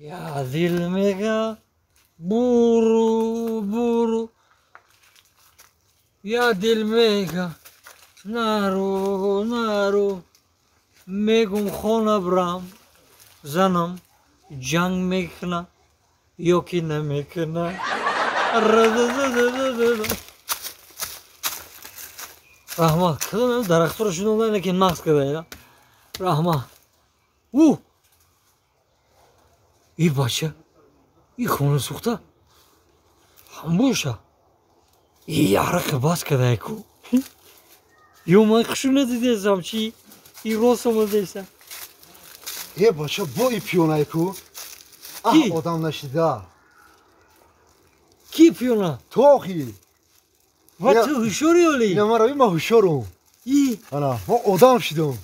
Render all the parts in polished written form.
Я дил мега буру буру, я дил мега нару нару, мегум хона брам, занам ҷанг мекуна ё ки намекуна. Раҳмат, кадом дарахтро шунонда, лекин нақс када. Раҳмат. У и бача, и хона сӯхта ҳам боша, и арақи бас кадай ку. Ё ман хушу надидесам, чи и рост омадеса. Е бача, бо и пиёнай ку. Аҳ, одам нашида. Ки пиёна? Ту охи. Ва ту ҳушёри оли? Ина мара, ма ҳушёрум. И ана, ма одам шидум.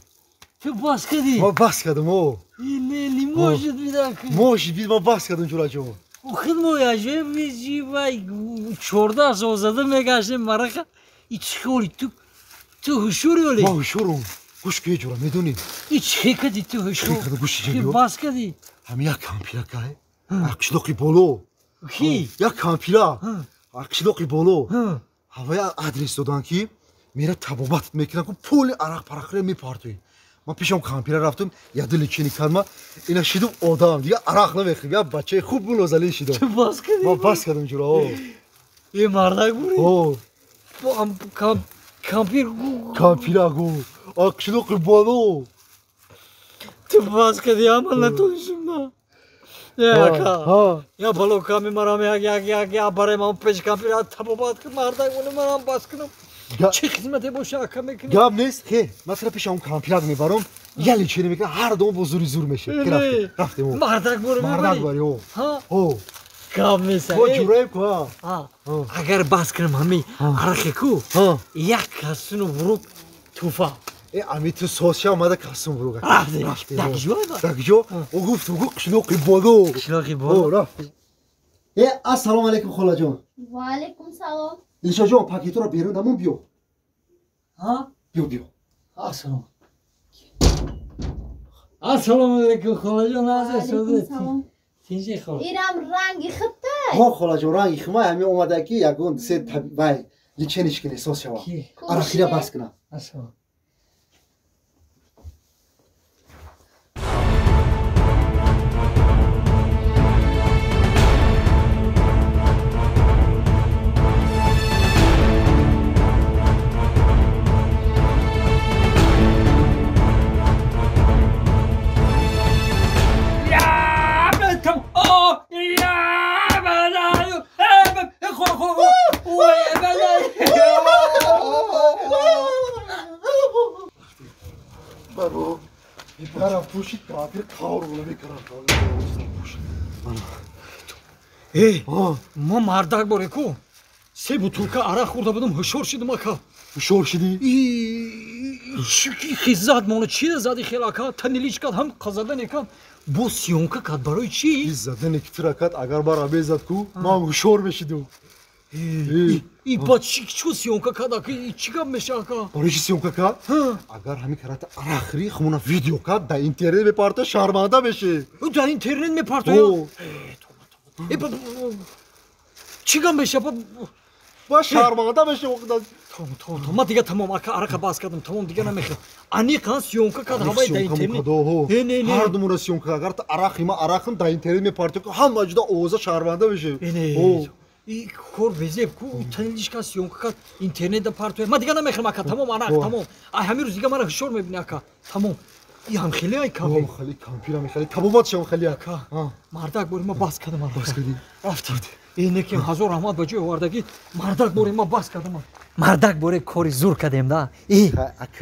Ту бас кардӣ? Ма бас кардам, о. И не, не может быть так. Может быть, ма бас кардам, ҷураҷон. Худ мо яжем вай 14 сол зада мегаштем марақа. И чӣ холи ту ҳушёри оли? Ма ҳушёрум. Гӯш ки, ҷура, медонӣ? И чӣ кардӣ ту ҳушёр? Гӯш ки бас кардӣ? Ҳами як кампиракай, қишлоқи боло. Ки? Як кампира, қишлоқи боло. Ҳавая адрес додан, ки мера табобат мекунам, ку пули арақ парақро мепартоӣ. Ман пешам кампира рафтам, яду лечение кардма, ина шидум одам, дига арақ намехӯрм, як бачаи хуб мунозалин шидам. Ту бас кардӣ? Ман бас кардам, ҷура, о. Е мардак бурӣ? О. Кампир кампира гу, қишлоқи боло. Ту бас кардӣ, амал натонистам на. Ака, я бало ками марам, як як як я барем ам пеш кампира табобат кун, мардак буни, манам бас кунам. Чӣ хизмате боша, ака, мекунем. Гап нест, хе, ман тура пеши он кампирак мебарам, я лечение мекунам, ҳар дом бо зури зур мешавем. Рафтем, рафтем. Мардак бури? Мардак бари, о. О. Гап нест. Бо ҷураем ку, ҳа. Агар бас кунам ҳами арақе ку, як касуну вурук туфа. Э, ами ту соз омада касум вурук. Рафтем. Дар куҷо? Дар куҷо? О, гуфт, гу қишлоқи боло. Қишлоқи боло. О, рафтем. Э, ассалому алайкум, холаҷон. Ва алайкум салом. Дилшодҷон, пакетро берун дамон, биё. Ҳа? Биё, биё. Ассалом. Ассалому алайкум, холаҷон, алайкум салом. Тинҷи хола. Ирам ранги хиттай. Ҳо, холаҷон, ранги химай, ҳами омада ки ягон се вай лечение кунӣ, соз шава. Арақира бас кунам. Ассалом. Эй, ма мардак боре ку, се бутулка арақ хӯрда будам, ҳушёр шидам, ака. Ҳушёр шидӣ? Хиззат мона чи зади хел, ака, танилич кард, ҳам қазадане кард, бо съёмка кард, барои чӣ? Задане ки тура кард, агар бара безад ку, ман ҳушёр мешидум. И ба чӣ съёмка кард, ака, чӣ гап меша, ака? Барои чӣ съёмка кард? Агар ҳамин карата арақхӯрӣ, хумона видео кард, дар интернет мепарто, шарманда мешӣ. Дар интернет мепарто? Чӣ гап меша? Ба шарманда мешӣ. Тамом, тамом, ман дига тамом, ака, арақа бас кардам, тамом, дига намехӯрам. Аниқан съёмка кард ҳаваи дар интернет. Ҳар думора съёмка, агар арақи ма арақам дар интернет мепарто, ҳама ҷуда овоза, шарманда мешӣ. И кор безеб ку, танилишка съёмка кард, интернет партоя. Ман дига намехӯрам, ака, тамом, арақ тамом. Ай ҳамин рӯз дига мара ҳушёр мебинӣ, ака, тамом. И ҳам хеле ай кафе. Хеле кампира мехеле, табобат шам хеле, ака. Мардак бори, ма бас кардам, бас кардӣ? Рафтем. Э, неки ҳазор раҳмат ба ҷои овардагӣ. Мардак бори, ма бас кардам. Мардак боре, кори зур кардем да. Э,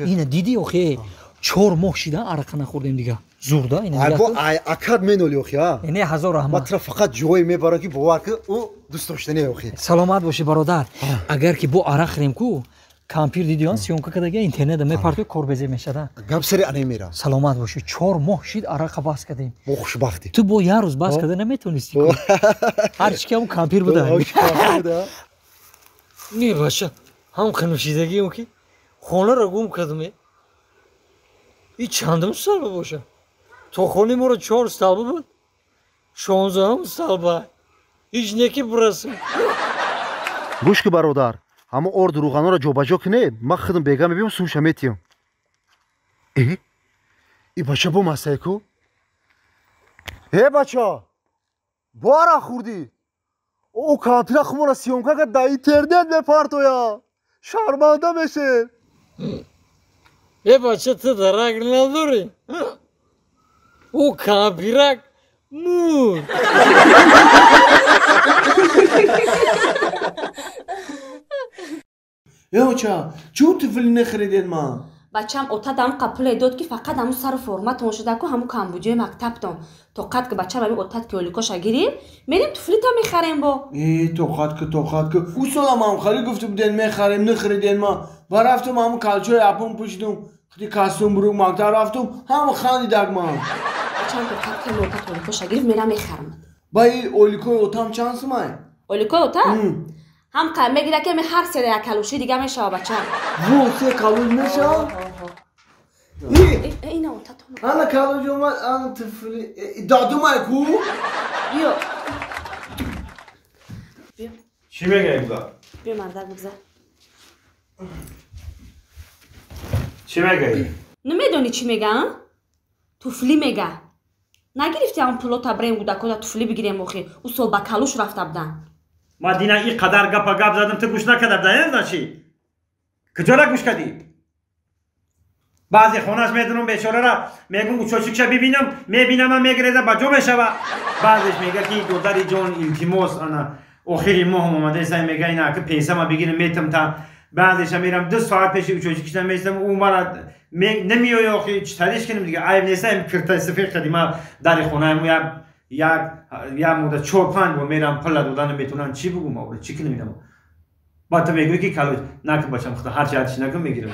ина дидӣ охе, 4 моҳ шида арақа нахӯрдем дига. Зур да ина. Бо акад меноли охи, а? Не, ҳазор раҳмат. Ма тура фақат ҷое мебарам, ки бовар ки, ӯ дӯст доштани охи. Саломат бошӣ, бародар. Агар ки бо арақ хӯрем ку, кампир дидиён съёмка кардага, интернета мепартои, кор безеб мешада. Гап сари ана мера. Саломат бошӣ, 4 моҳ шид арақа бас кардем. Бо хушбахтӣ. Ту бо як рӯз бас карда наметонистӣ. Ҳар чӣ ки ҳамун кампир буда. Не бача, ҳам ханушидагиам ки хонаро гум кардам. И чандум столба боша? То хонаи моро чор столба буд. 16 сол ба ҳеҷ неки бирасам. Гӯш ки бародар, ҳамо орду рӯғанҳоро ҷобаҷо кунед, ман худам бега мебиём, сумша метиҳам. Э, и бача бо масае ку? Э бача, бо арақ хӯрдӣ? О кампира хумона съёмка кард, дар интернет мепартоя. Шарманда мешем. Э бача, ту дарак надорӣ? Ӯ кампирак мурд. Э оча, чун тифли нахаридед ман? Бачам, отат ам қапуле дод, ки фақат ҳамун сару форматон шуда ку, ҳамун камбуҷои мактабтон. Тоқат ки бачам, ами отат ки оликоша гирифт, мерем туфлита мехарем бо. Э, тоқат ки, тоқат ки. Ӯ солам ҳам хари гуфта буден, мехарем, нахариден ман. Ва рафтум ҳамун калчои апон пӯшидум, худи костюм бурук мактаб рафтум, ҳама хандидак ман. Бачам, тоқат ки, отат оликоша гирифт, мерам мехарам. Ба и оликои отам чанд сумай? Оликои отат? Ҳам мегира ки ами ҳар сера як калуши дига мешава, бачам. Во, се калуш мешава? Ина отатон. Ана калуш омад, ана тифли. Дадумай ку? Биё. Биё. Чӣ мегаем ба? Биё, мардак, бигзар. Чӣ мегаӣ? Намедонӣ чӣ мега? Туфлӣ мега. Нагирифти ҳам пулота, бирем гудакода туфлӣ бигирем охи. Ӯ сол ба калуш рафта будан. Ма дина ин қадар гапа гап задам, ту гӯш накарда буда, значи? Куҷора гӯш кардӣ? Баъзе хонаш медонам, бечорара мегум учочикша бибинам, мебинама, мегиреза, ба ҷо мешава. Баъзеш мега ки додари ҷон, илтимос, ана охири моҳам омадаеса, мега ина ака пенсама бигирам, метам та. Баъзеша мерам 2 соат пеши учочикша местам, ӯ мара намеоя. Охи чӣ тариш кунем дига? Айб неста, киртаи сафед кардӣ. Ма дари хонаам як муддат 4-5 бор мерам, пула дода наметавонам. Чӣ бугум, ора чӣ кунем инам? Баъд ту мегӯӣ ки калоч накун, бачам, худо ҳарчи ҳарчи накун, мегирам,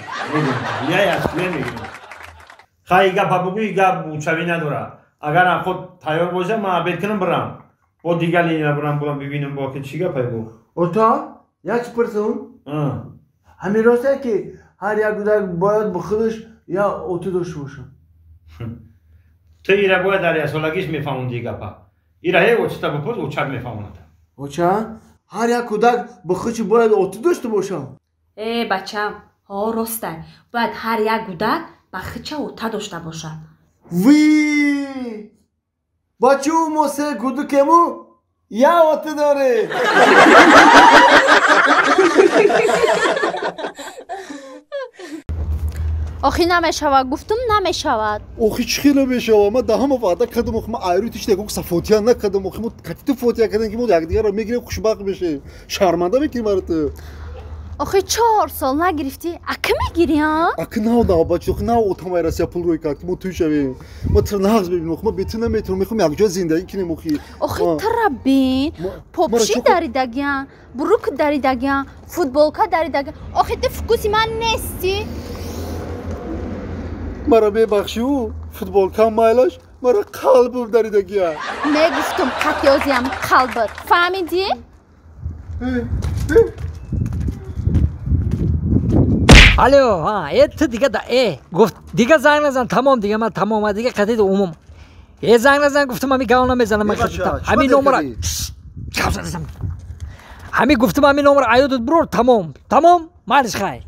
я мегирам. Хай, гапа бугӯи, гап бучавӣ надора. Агарам худ тайёр боша, ман обед кунам, бирам бо дигар линия, бирам бурам бибинам бо ки чӣ гапай бу. Ота, як чӣ пурсум? Ҳамин росте ки ҳар як кӯдак бояд ба худаш як оту дошта бошад? Ту ира бояд дар яксолагиш мефаҳмонди гапа. Ира ҳе очата бипурс, очак мефаҳмонад. Оча, ҳар як кӯдак ба худаш бояд оту дошта бошад? Э бачам, ҳо, ростай, бояд ҳар як кӯдак ба худша ота дошта бошад. Ви, бачу, мо се кӯдакему як оту дорем. Охи намешавад, гуфтум, намешавад. Охи чӣ хел намешавад? Ман даҳама ваъда кардам, охи ман айрӯи тишта ягон каса фотиҳа накардам. Охи мо катиту фотиҳа кардем, ки мо якдигарро мегирем, хушбахт мешавем. Шарманда мекунӣ маро ту. Охи 4 сол нагирифтӣ, ака мегирӣ, а? Ака нав нав бача, охи нав отам Россия пул рӯй кард, ки мо тӯй шавем. Ма туро нағз мебинем, охи ма бе ту наметавонам, мехоҳам якҷоя зиндагӣ кунем, охи. Охи тура бин, попши даридагиан, брук даридагиан, футболка даридагиан. Охи ту вкуси ман нестӣ. Мара мебахшӣ, футболкам майлаш, мара қалбам даридагия. Мегуфтум, қатёзиам қалбат, фаҳмидӣ? Алло, ҳа, э ту дига да э гуфт, дига занг назан, тамом, дига ман тамом, дига қатид умум. Э, занг назан, гуфтум, ҳами гав намезанам ман. Ҳами номера ҳами гуфтум, ҳами номера аёдут бирор, тамом, тамом, майлиш, хай.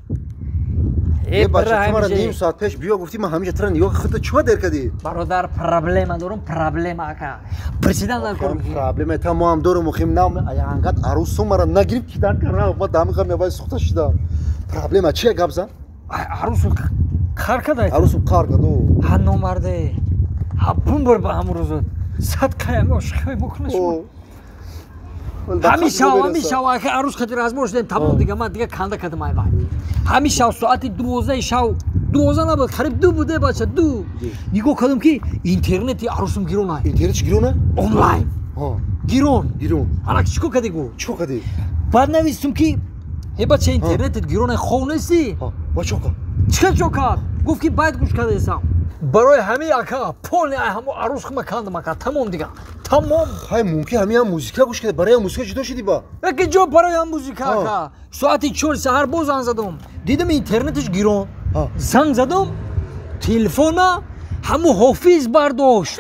Э бача, ту мара ним соат пеш биё гуфтӣ, ман ҳамиша тура нигоҳ худта чима дер кардӣ? Бародар, проблема дорум, проблема, ака. Президент. Проблема та мо ҳам дорум, охим нам ангад арӯсу мара нагирифт, ки дар кардам, ма дамиқа меваи сухта шидам. Проблема чия, гап зан. Арӯсу қар када? Арӯсу қар кад. Ҳа, номарде, ҳа, бумбар ба ҳамун рӯзо сад каями ошиқаи мокуна шумо. Ҳамин шав, ҳамин шав, ака, арӯс хати разбор шудем, тамом, дига ман дига канда кардам ай вай. Ҳамин шав соати 12-и шав, 12 набуд, қариб 2 буде, бача, 2. Нигоҳ кардам, ки интернети арӯсум гирона. Интернет гирона? Онлайн. Гирон. Гирон. Ана чӣ кор кардӣ гу? Чӣ кор кардӣ? Баъд навистум, ки э бача, интернетет гирона, хов нестӣ? Ба чӣ кард? Чӣ чо кард? Гуфт, ки байд гӯш кардаесам. Барои ҳамин, ака, полный ай ҳамо арӯс хума кандам, ака, тамом, дига тамом. Ҳай, мумкин ҳамин ҳам музика гӯш карда, барои ҳам музика ҷудо шудӣ ба. Яке ҷо барои ҳам музика, ака. Соати 4 саҳар боз занг задам, дидам интернеташ гирон. Занг задам, телефона ҳаму ҳофиз бардошт.